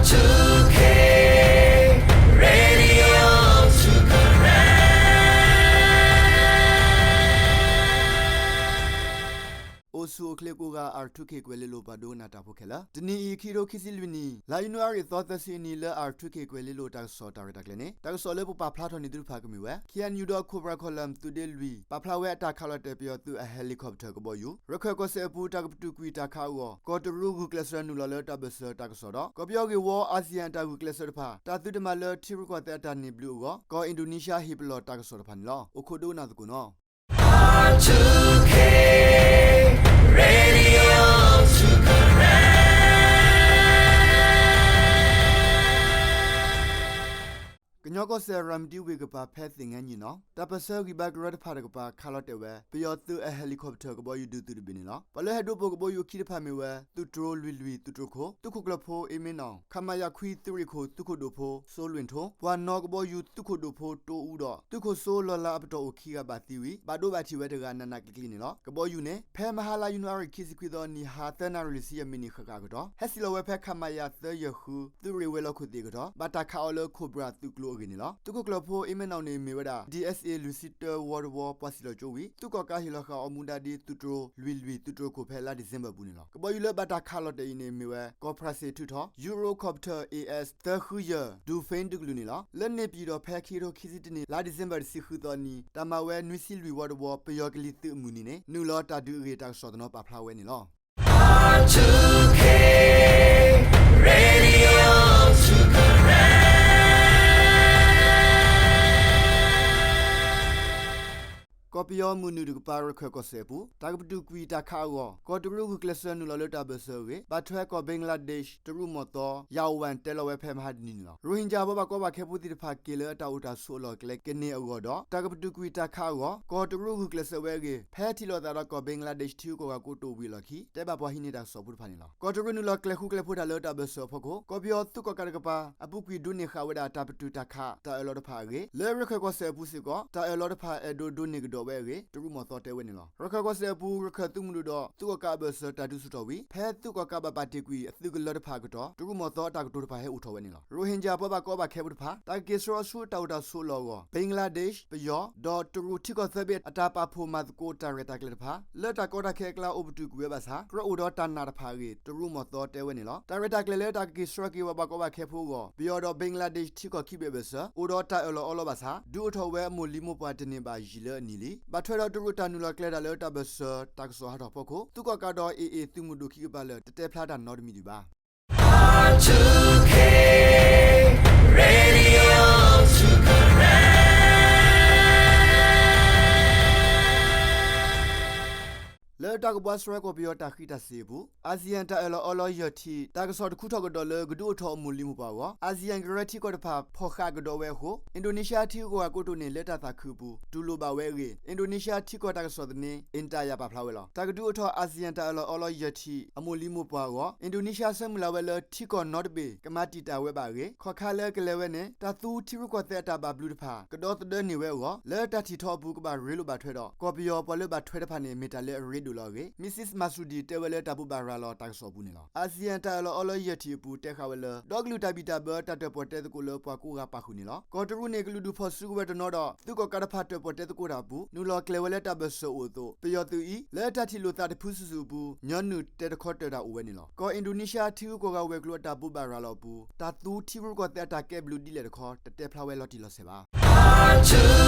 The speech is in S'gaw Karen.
R two K Radio Switzerland. အိၣ်ဆူၣ်အိၣ်ချ့ကိးဂၤ R two K ကွဲၤလ့လိၤပှၤဒိကနၣ်တၢ်ဖိခဲလၢာ်, တနံၤအံၤ ခံကထိခံဆံလွံၢ်နံၣ် လါယနူၤအါရံၤသီသၢဆံအနံၤ လၢ R two K ကွဲၤလ့လိၤတၢ်ကစီၣ်တၢ်ရဲၣ်တၢ်ကျဲၤန့ၣ် တၢ်ကစီၣ်လၢပပာ်ဖျါထီၣ်န့ၢ်သုတဖၣ်ကမ့ၢ်ဝဲ K N U ဒီး Cobra Column သုးဒ့လွံၢ် ပာ်ဖျါဝဲအတၢ်ခးလီၤတဲာ်ပယီၤသုးအ helicopter ကဘီယူၤ, ရခၢၣ်ကီၢ်စဲၣ်အပူၤ တၢ်ကပတုာ်ကွံာ်တၢ်ခးအဂီၢ် ကီၢ်တရူးဂုာ်ကျဲးစၢးနုာ်လီၤလၢတၢ်ဘၢၣ်စၢၤတၢ်ကစီၣ်ဒီး ကီၢ်ပယီၤဂ့ၢ်ဝီ ASEAN အတၢ်ဂုာ်ကျဲးစၢးတဖၣ် တၢ်သုတမံၤလၢထံရူၢ်ကီၢ်သဲးအတၢ်န့ၢ်ဘျုးအဂီၢ် ကီၢ်အ့ၣ်ဒိးနံၣ်ၡါဟ့ၣ်ပလီၢ်တၢ်ကစီၣ်တဖၣ်န့ၣ်လီၤ. အိၣ်ခိးဒိကနၣ်သကိးနီၣ်. R two K Radio Switzerland. ကညီကီၢ်စဲၣ် ရၤမတံဝ့ၢ်ကပၤ ဖဲသ့ၣ်ငဲညံၣ်နီၣ် တၢ်ပၢၢ်ဆၢဂံၢ်ဘါကရၢတဖၣ်တကပၤ ခးလီၤတဲာ်ဝဲ ပယီၤသုးအ helicopter ကဘီယူၤဒုးသုးတဘ့ၣ်န့ၣ်လီၤ. ပှၤလၢဟဲဒိးပိာ်ကဘီယူၤခံတဖၣ်မ့ၢ်ဝဲ သုးတြိၤလွံၢ်လွံၢ် သုးတြိၤခိၣ် သုးခိၣ်ကျၢၢ်ဖိ အ့မ့နီၣ် ခမရ ခွံ သုးရ့ၣ်ခိၣ် သုးခိၣ်ဒိၣ်ဖိ စိလွ့ၣ်ထိ ပှၤနီၣ်ကဘီယူၤသုးခိၣ်ဒိၣ်ဖိ တိအူဒီး သုးခိၣ်စိလီၤလးအပတီၢ်အိၣ်ခံဂၤဘၣ်သံဝံၤ ဘၣ်ဒိဘၣ်ထံးဝဲတဂၤ နးနးကျံးကျံးန့ၣ်လီၤ. ကဘီယူၤန့ၣ် ဖဲမဟါလါယနူၤအါရံၤခံဆံခွံသီနံၤ ဟါသၢနၣ်ရံၣ်လွံၢ်ဆံယဲၢ်မံးနံးဃၣ်ဃၣ်အကတီၢ် ဟဲစံၣ်လီၤဝဲဖဲ ခမရ သၢယဲၢ်ဃု သုးရ့ၣ်ဝဲၤလီၢ်ခိၣ်သ့ၣ်အကတီၢ် ဘၣ်တၢ်ခးအီၤလၢ Cobra သုးကျိၤအဂ့ၢ်န့ၣ်လီၤ. သုးခိၣ်ကျၢၢ်ဖိ အ့မ့နီၣ်န့ၣ် မ့ၢ်ဝဲဒၣ် D S A လွံၢ်ဆံတၢဝီတဝီ ပှၤစံၣ်လီၤကၠိဝံၤ သုးကီၣ်ကးဟ့ၣ်လီၤဃာ်အီၤမူဒါဒ် သုးတြိၤလွံၢ်လွံၢ် သုးတြိၤခိၣ် ဖဲလါဒံၣ်စ့ဘၢၣ်အပူၤန့ၣ်လီၤ. ကဘီယူၤလၢဘၣ်တၢ်ခးလီၤတဲာ်အံၤန့ၣ် မ့ၢ်ဝဲ ကီၢ်ဖရၣ်စ့ၣ်ထုးထီၣ် Eurocopter A S သၢဃုယဲၢ် Dauphin တကလုာ်န့ၣ်လီၤ. လၢန့ၣ်ပၠံၣ်ဒီး ဖဲခံကထိခံဆံတၢနံၣ် လါဒံၣ်စ့ဘၢၣ်တဆံဃုသီနံၤ တၢ်မၤဝဲနွံဆံလွံၢ်ဝီတဝီ ပယီၤကလံၤသုးအမုၢ်နံၤန့ၣ် နုာ်လီၤတၢ်ဒုးအဂ့ၢ် တၢ်ကစီၣ်တနီၤပာ်ဖျါဝဲန့ၣ်လီၤ. R two K Radio Switzerland. ကီၢ်ပယီၤမုၢ်နုာ်တကပၤ ရခၢၣ်ကီၢ်စဲၣ်အပူၤ တၢ်ကပတုာ်ကွံာ်တၢ်ခးအဂီၢ် ကီၢ်တရူးဂုာ်ကျဲးစၢးနုာ်လီၤလၢတၢ်ဘၢၣ်စၢၤအဂ့ၢ် ဘၣ်ထွဲကီၢ် Bangladesh တရူးမီၢ်သီ ယၣ်ဝၣ် တဲလီၤဝဲဖဲမဟါတနံၤန့ၣ်လီၤ. ရိၣ်ဟ့ၣ်ကၠၣ်ပှၤဘၣ်ကီဘၣ်ခဲဖိသ့ၣ်တဖၣ် က့ၤလၢအတၢ်အိၣ်တၢ်ဆိးအလီၢ်အကျဲကန့ၢ်အဂီၢ်ဒီး တၢ်ကပတုာ်ကွံာ်တၢ်ခးအဂီၢ် ကီၢ်တရူးဂုာ်ကျဲးစၢးဝဲအဂ့ၢ် ဖဲထံၣ်လိာ်သးဒီးကီၢ် Bangladesh ထံဂုၤကီၢ်ဂၤကိတိာ်ဝံၤအလီၢ်ခံ တဲဘၣ်ပှၤဟံးန့ၢ်တၢ်ကစီၣ်ဖိတဖၣ်န့ၣ်လီၤ. ကီၢ်တရူးနုာ်လီၤကျဲၤဃူကျဲၤဖိးတၢ်လၢတၢ်ဘၢၣ်စၢၤအဖီခိၣ် ကီၢ်ပယီၤသုးကီၣ်ကးတကပၤ အပူၤကွံာ်ဒိးန့ၢ်ဃာ်ဝဲဒၣ်တၢ်ပတုာ်တၢ်ခးတၢ်အၢၣ်လီၤတဖၣ်အဂ့ၢ် လၢရခၢၣ်ကီၢ်စဲၣ်အပူၤစ့ၢ်ကီး တၢ်အၢၣ်လီၤတဖၣ်အဲၣ်ဒိးဒိးန့ၢ်ကဒီးဝဲအဂ့ၢ် တရူးမီၢ်သီတဲဝဲန့ၣ်လီၤ. ရခၢၣ်ကီၢ်စဲၣ်အပူၤ ရခၢၣ်သုးမုၢ်ဒိၣ်ဒီးသုးကီၣ်ကးအဘၢၣ်စၢၤတၢ်ဒုးဆူၣ်ထီၣ်ဝံၤ ဖဲသုးကီၣ်ကးဘၣ်ပာ်တ့ၢ်ကွံာ်အသုးကလၢတဖၣ်အကတီၢ် တရူးမီၢ်သီအတၢ်ကတိၤတဖၣ်ဟဲအိၣ်ထီၣ်ဝဲန့ၣ်လီၤ. ရိၣ်ဟ့ၣ်ကၠၣ်ပှၤဘၣ်ကီဘၣ်ခဲဖိတဖၣ် တၢ်ကက့ၤဆှၢအီၤဆူတၢ်အိၣ်တၢ်ဆိးအလီၢ်အဂီၢ် Bangladesh ပယီၤ ဒီးတရူးထံကီၢ်သၢဘ့ၣ်အတၢ်ပာ်ဖှိၣ်မၤသကိးတၢ်ရဲၣ်တၢ်ကျဲၤတဖၣ် လၢတၢ်ကီတၢ်ခဲအကျါအိၣ်ပတုာ်ကွံာ်ဝဲဘၣ်ဆၣ် ကြၢးအိၣ်ဒီးတၢ်နာ်တဖၣ်အဂ့ၢ် တရူးမီၢ်သီတဲဝဲန့ၣ်လီၤ. တၢ်ရဲၣ်တၢ်ကျဲၤလၢတၢ်ကက့ၤဆှၢက့ၤပှၤဘၣ်ကီဘၣ်ခဲဖိအဂီၢ် ပယီၤဒီး Bangladesh ထံကီၢ်ခံဘ့ၣ်အဘၢၣ်စၢၤ အိၣ်ဒီးတၢ်အၢၣ်လီၤအီလီၤဘၣ်ဆၣ် ဒုးအိၣ်ထီၣ်ဝဲအမိၢ်လံၤမိၢ်ပှၢ်တန့ၢ်ဘၣ်ယံာ်လၢအနံၤလံ. ဘၣ်ထွဲဒီးတရူးတၢ်နုာ်လီၤကျဲၤတၢ်လၢတၢ်ဘၢၣ်စၢၤတၢ်ကစီၣ်ဟးထီၣ်အဖီခိၣ် သုးကီၣ်ကးဒီး A A သုးမုၢ်ဒိၣ်ခံကပၤလၢာ် တတဲဖျါတၢ်နီတမံၤဒံးဘၣ်. R two K Radio Switzerland. လၢတၢ်ကဘှါစရီကီၢ်ပယီၤတၢ်ဃံးတၢ်စ့ၤအပူၤ ASEAN တၢ်အၢၣ်လီၤအီလီၤယဲၢ်ထံၣ် တၢ်ကစီၣ်တခူထီၣ်ကဒီးလၢကဒုးအိၣ်ထီၣ်အမိၢ်လံၤမိၢ်ပှၢ်အဂီၢ် ASEAN ကရၢထံကီၢ်တဖၣ်ဖီၣ်ဃာ်ကဒီးဝဲအဃိ Indonesia ထံဂုၤကီၢ်ဂၤကိတိာ်န့ၣ် လၢတၢ်သးခုအပူၤ တူၢ်လိာ်ဘၣ်ဝဲအဂ့ၢ် Indonesia ထံကီၢ်တၢ်ကစီၣ်သန့ INTA ပာ်ဖျါဝဲလီၤ. တၢ်ကဒုးအိၣ်ထီၣ် ASEAN တၢ်အၢၣ်လီၤအီလီၤယဲၢ်ထံၣ် အမိၢ်လံၤမိၢ်ပှၢ်အဂီၢ် Indonesia ဆၢမုၢ်လၢ်ဝဲလၢထံကီၢ်နီတဘ့ၣ် ကမၤတံာ်တာ်ဝဲဘၣ်အဂ့ၢ် ခီၣ်ခါလၢကလဲၤဝဲန့ၣ် တၢ်သူထံရူၢ်ကီၢ်သဲးအတၢ်ဘၣ်ဘျုးတဖၣ် ကဒီသဒၢန့ၢ်ဝဲအဂီၢ် လၢတၢ်ထံၣ်ထီအပူၤကဘၣ်ရ့လိာ်ဘၣ်ထွဲဒီး ကီၢ်ပယီၤပှၤလၢဘၣ်ထွဲတဖၣ်န့ၣ် မ့ၢ်တၢ်လၢအရ့ဒိၣ်လီၤအဂ့ၢ် Mrs Marsudi တဲဝဲလၢတၢ်ဘိးဘၣ်ရၤလီၤတၢ်ကစီၣ်အပူၤန့ၣ်လီၤ. ASEAN တၢ်အၢၣ်လီၤအီလီၤယဲၢ်ထံၣ်အပူၤ တဲဃာ်ဝဲလၢ ဒီကလုာ်တၢ်ဘံၣ်တၢ်ဘၢတၢ်တၢၣ်ပီၣ်တဲသကိးလၢပှၤကိးဂၤပာ်ဃုာ်န့ၣ်လီၤ. ကီၢ်တရူးန့ၣ် ကလုာ်ဒူၣ်ဖီၣ်စုကဝဲၤတနီၤဒီး သုးကီၣ်ကးတဖၣ်တၢၣ်ပီၣ်တဲသကိးတၢ်အပူၤ နုာ်လီၤကျဲၤဝဲလၢတၢ်ဘၢၣ်စၢၤအိၣ်အသိး ပယီၤသုးအံၤ လၢတၢ်ထံၣ်လိာ်သးတဖုစုာ်စုာ်အပူၤ ညီနုၢ်တဲတခီတၢၢ်တၢ်အိၣ်ဝဲန့ၣ်လီၤ. ကီၢ် Indonesia ထံဂုၤကီၢ်ဂၤဝဲၤကျိၤအတၢ်ဘိးဘၣ်ရၤလီၤအပူၤ တၢ်သူထံရူၢ်ကီၢ်သဲးအတၢ်ကဲဘျုးဒ်လဲၣ်တခီ တတဲဖျါဝဲလီၤတံၢ်လီၤဆဲးဘၣ်.